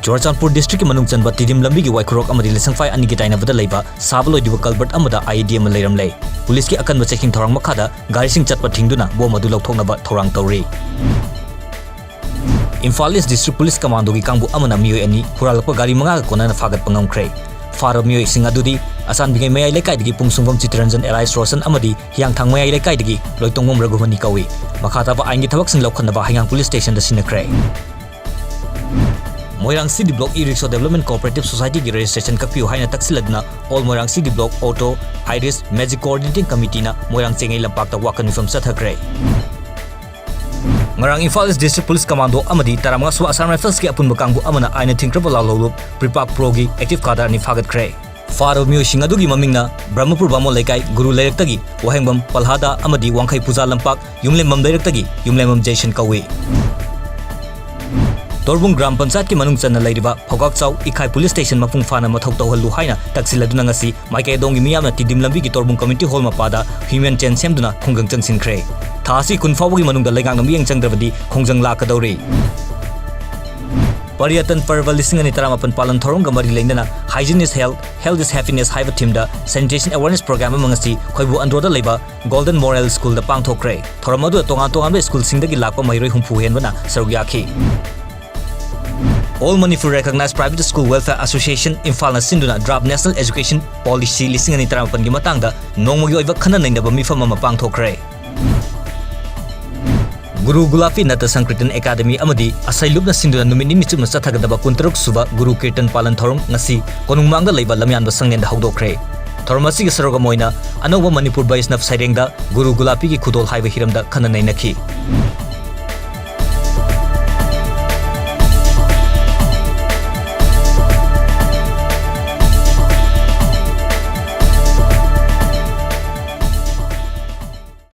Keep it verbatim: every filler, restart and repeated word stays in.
ꯆꯨꯔꯆꯥꯟꯄꯨꯔ ꯗꯤꯁꯇ꯭ꯔꯤꯛꯀꯤ ꯃꯅꯨꯡ ꯆꯟꯕ ꯇꯤꯗꯤꯝ ꯂꯝꯕꯤꯒꯤ ꯋꯥꯏꯈꯨꯔꯣꯛ ꯑꯃꯗꯤ ꯂꯤꯁꯪꯐꯥꯏ ꯑꯅꯤꯒꯤ ꯇꯥꯏꯅꯕꯗ ꯂꯩꯕ ꯁꯥꯕ ꯂꯣꯏꯗ꯭ꯔꯤꯕ ꯀꯜꯕꯔꯠ ꯑꯃꯗ ꯑꯥꯏ ꯏ ꯗꯤ ꯑꯃ ꯂꯩꯔꯝꯂꯦ꯫ ꯄꯨꯂꯤꯁꯀꯤ ꯑꯀꯟꯕ ꯆꯦꯛꯁꯤꯟ ꯊꯧꯔꯥꯡ ꯃꯈꯥꯗ ꯒꯥꯔꯤꯁꯤꯡ ꯆꯠꯄ ꯊꯤꯡꯗꯨꯅ ꯕꯣꯝ ꯑꯗꯨ ꯂꯧꯊꯣꯛꯅꯕ ꯊꯧꯔꯥꯡ ꯇꯧꯔꯤ꯫ ꯏꯝꯐꯥꯜ ꯏꯁ ꯗꯤꯁꯇ꯭ꯔꯤꯛ ꯄꯨꯂꯤꯁ ꯀꯃꯥꯟꯗꯣꯒꯤ ꯀꯥꯡꯕꯨ ꯑꯃꯅ ꯃꯤꯑꯣꯏ ꯑꯅꯤ ꯍꯨꯔꯥꯜꯂꯛꯄ ꯒꯥꯔꯤ ꯃꯉꯥꯒ ꯀꯣꯟꯅꯅ ꯐꯥꯒꯠꯄ ꯉꯝꯈ꯭ꯔꯦ꯫ ꯐꯥꯔꯕ ꯃꯤꯑꯣꯏꯁꯤꯡ ꯑꯗꯨꯗꯤ ꯑꯁꯥꯟꯕꯤꯉꯩ ꯃꯌꯥꯏ ꯂꯩꯀꯥꯏꯗꯒꯤ ꯄꯨꯡꯁꯨꯡꯕꯝ ꯆꯤꯇꯔꯟꯖꯟ alias ꯔꯣꯁꯟ ꯑꯃꯗꯤ ꯍꯤꯌꯥꯡꯊꯥꯡ ꯃꯌꯥꯏ ꯂꯩꯀꯥꯏꯗꯒꯤ ꯂꯣꯏꯇꯣꯡꯕꯝ ꯔꯘꯨꯃꯅꯤ ꯀꯧꯏ꯫ ꯃꯈꯥ ꯇꯥꯕ ꯑꯥꯏꯟꯒꯤ ꯊꯕꯛꯁꯤꯡ ꯂꯧꯈꯠꯅꯕ ꯍꯩꯉꯥꯡ ꯄꯨꯂꯤꯁ ꯁ꯭ꯇꯦꯁꯟꯗ ꯁꯤꯟꯅꯈ꯭ꯔꯦ꯫ Moirang C D block e rickshaw development cooperative ꯁꯣꯁꯥꯏꯇꯤꯒꯤ ꯔꯦꯖꯤꯁꯇ꯭ꯔꯦꯁꯟ ꯀꯛꯄꯤꯌꯨ ꯍꯥꯏꯅ ꯇꯛꯁꯤꯜꯂꯗꯨꯅ ꯑꯣꯜ Moirang C D block auto, iris, magic coordinating ꯀꯃꯤꯇꯤꯅ ꯃꯣꯏꯔꯥꯡ ꯆꯦꯡꯉꯩ ꯂꯝꯄꯥꯛꯇ ꯋꯥꯀꯠ ꯃꯤꯐꯝ ꯆꯠꯊꯈ꯭ꯔꯦ꯫ ꯉꯔꯥꯡ Imphal east district police commando ꯑꯃꯗꯤ ꯇꯔꯥꯃꯉꯥ ꯁꯨꯕ ꯑꯁꯥꯝ ꯔꯥꯏꯐꯜꯁꯀꯤ ꯑꯄꯨꯟꯕ ꯀꯥꯡꯕꯨ ꯑꯃꯅ ꯑꯥꯏꯟꯅ ꯊꯤꯡꯈ꯭ꯔꯕ ꯂꯥꯜꯍꯧꯂꯨꯞ ꯄ꯭ꯔꯤꯄꯥꯛ ꯄ꯭ꯔꯣꯒꯤ ꯑꯦꯛꯇꯤꯚ ꯀꯥꯗꯔ ꯑꯅꯤ ꯐꯥꯒꯠꯈ꯭ꯔꯦ꯫ ꯐꯥꯔꯕ ꯃꯤꯑꯣꯏꯁꯤꯡ ꯑꯗꯨꯒꯤ ꯃꯃꯤꯡꯅ ꯕ꯭ꯔꯍꯃꯄꯨꯔ ꯕꯥꯃꯣꯟ ꯂꯩꯀꯥꯏ ꯒꯨꯔꯨ ꯂꯩꯔꯛꯇꯒꯤ ꯋꯥꯍꯦꯡꯕꯝ ꯄꯜꯍꯥꯗꯥ ꯑꯃꯗꯤ ꯋꯥꯡꯈꯩ ꯄꯨꯖꯥ ꯂꯝꯄꯥꯛ ꯌꯨꯝꯂꯦꯝꯕꯝ ꯂꯩꯔꯛꯇꯒꯤ ꯌꯨꯝꯂꯦꯝꯕꯝ ꯖꯦꯁꯟ ꯀꯧꯏ꯫ ꯇꯣꯔꯕꯨꯡ ꯒ꯭ꯔꯥꯝ ꯄꯟꯆꯥꯌꯠꯀꯤ ꯃꯅꯨꯡ ꯆꯟꯅ ꯂꯩꯔꯤꯕ ꯐꯧꯒꯥꯛꯆꯥꯎ ꯏꯈꯥꯏ ꯄꯨꯂꯤꯁ ꯁ꯭ꯇꯦꯁꯟ ꯃꯄꯨꯡ ꯐꯥꯅ ꯃꯊꯧ ꯇꯧꯍꯜꯂꯨ ꯍꯥꯏꯅ ꯇꯛꯁꯤꯜꯂꯗꯨꯅ ꯉꯁꯤ ꯃꯥꯏꯀꯩ ꯑꯗꯣꯝꯒꯤ ꯃꯤꯌꯥꯝꯅ ꯇꯤꯗꯤꯝ ꯂꯝꯕꯤꯒꯤ ꯇꯣꯔꯕꯨꯡ ꯀꯝꯃ꯭ꯌꯨꯅꯤꯇꯤ ꯍꯣꯜ ꯃꯄꯥꯗ ꯍ꯭ꯌꯨꯃꯦꯟ ꯆꯦꯟ ꯁꯦꯝꯗꯨꯅ ꯈꯨꯡꯒꯪ ꯆꯪꯁꯤꯟꯈ꯭ꯔꯦ꯫ ꯊꯥ ꯑꯁꯤ ꯀꯨꯟ ꯐꯥꯎꯕꯒꯤ ꯃꯅꯨꯡꯗ ꯂꯩꯉꯥꯛꯅ ꯃꯤꯠꯌꯦꯡ ꯆꯪꯗ꯭ꯔꯕꯗꯤ ꯈꯣꯡꯖꯪ ꯂꯥꯛꯀꯗꯧꯔꯤ꯫ ꯄꯔꯤꯌꯇꯟ ꯄꯔꯕ ꯂꯤꯁꯤꯡ ꯑꯅꯤ ꯇꯔꯥꯃꯥꯄꯟ ꯄꯥꯂꯟ ꯊꯧꯔꯝꯒ ꯃꯔꯤ ꯂꯩꯅꯅ Hygiene is Health, Health is Happiness ꯍꯥꯏꯕ ꯊꯤꯝꯗ ꯁꯦꯅꯤꯇꯦꯁꯟ ꯑꯦꯋꯥꯔꯅꯦꯁ ꯄ꯭ꯔꯣꯒ꯭ꯔꯥꯝ ꯑꯃ ꯉꯁꯤ ꯈꯣꯏꯕꯨ ꯑꯟꯗ꯭ꯔꯣꯗ ꯂꯩꯕ ꯒꯣꯜꯗꯟ ꯃꯣꯔꯦꯜ ꯁ꯭ꯀꯨꯜꯗ ꯄꯥꯡꯊꯣꯛꯈ꯭ꯔꯦ꯫ ꯊꯧꯔꯝ ꯑꯗꯨꯗ ꯇꯣꯉꯥꯟ ꯇꯣꯉꯥꯟꯕ ꯁ꯭ꯀꯨꯜꯁꯤꯡꯗꯒꯤ ꯂꯥꯛꯄ ꯃꯍꯩꯔꯣꯏ ꯍꯨꯝꯐꯨ ꯍꯦꯟꯕꯅ ꯁꯔꯨꯛ ꯌꯥꯈꯤ꯫ All Manipur Recognized Private School Welfare Association ꯏꯝꯐꯥꯜꯅ ꯁꯤꯟꯗꯨꯅ ꯗ꯭ꯔꯥꯐ ꯅꯦꯁꯅꯦꯜ ꯑꯦꯖꯨꯀꯦꯁꯟ ꯄꯣꯂꯤꯁꯤ ꯂꯤꯁꯤꯡ ꯑꯅꯤ ꯇꯔꯥꯃꯥꯄꯟꯒꯤ ꯃꯇꯥꯡꯗ ꯅꯣꯡꯃꯒꯤ ꯑꯣꯏꯕ ꯈꯟꯅ ꯅꯩꯅꯕ ꯃꯤꯐꯝ ꯑꯃ ꯄꯥꯡꯊꯣꯛꯈ꯭ꯔꯦ꯫ ꯒꯨꯔꯨ ꯒꯨꯂꯥꯐꯤ ꯅꯠꯇ ꯁꯪꯀ꯭ꯔꯤꯇꯟ ꯑꯦꯀꯥꯗꯃꯤ ꯑꯃꯗꯤ ꯑꯁꯩꯂꯨꯞꯅ ꯁꯤꯟꯗꯨꯅ ꯅꯨꯃꯤꯠ ꯅꯤꯅꯤ ꯆꯨꯞꯅ ꯆꯠꯊꯒꯗꯕ ꯀꯨꯟꯇꯔꯨꯛ ꯁꯨꯕ ꯒꯨꯔꯨ ꯀꯤꯔꯇꯟ ꯄꯥꯂꯟ ꯊꯧꯔꯝ ꯉꯁꯤ ꯀꯣꯅꯨꯡꯃꯥꯡꯗ ꯂꯩꯕ ꯂꯝꯌꯥꯟꯕ ꯁꯪꯂꯦꯟꯗ ꯍꯧꯗꯣꯛꯈ꯭ꯔꯦ꯫ ꯊꯧꯔꯝ ꯑꯁꯤꯒꯤ ꯁꯔꯨꯛ ꯑꯃ ꯑꯣꯏꯅ ꯑꯅꯧꯕ ꯃꯅꯤꯄꯨꯔ ꯕꯩꯁꯅꯕ ꯁꯩꯔꯦꯡꯗ ꯒꯨꯔꯨ ꯒꯨꯂꯥꯐꯤꯒꯤ ꯈꯨꯗꯣꯜ ꯍꯥꯏꯕ ꯍꯤꯔꯝꯗ ꯈꯟꯅ ꯅꯩꯅꯈꯤ꯫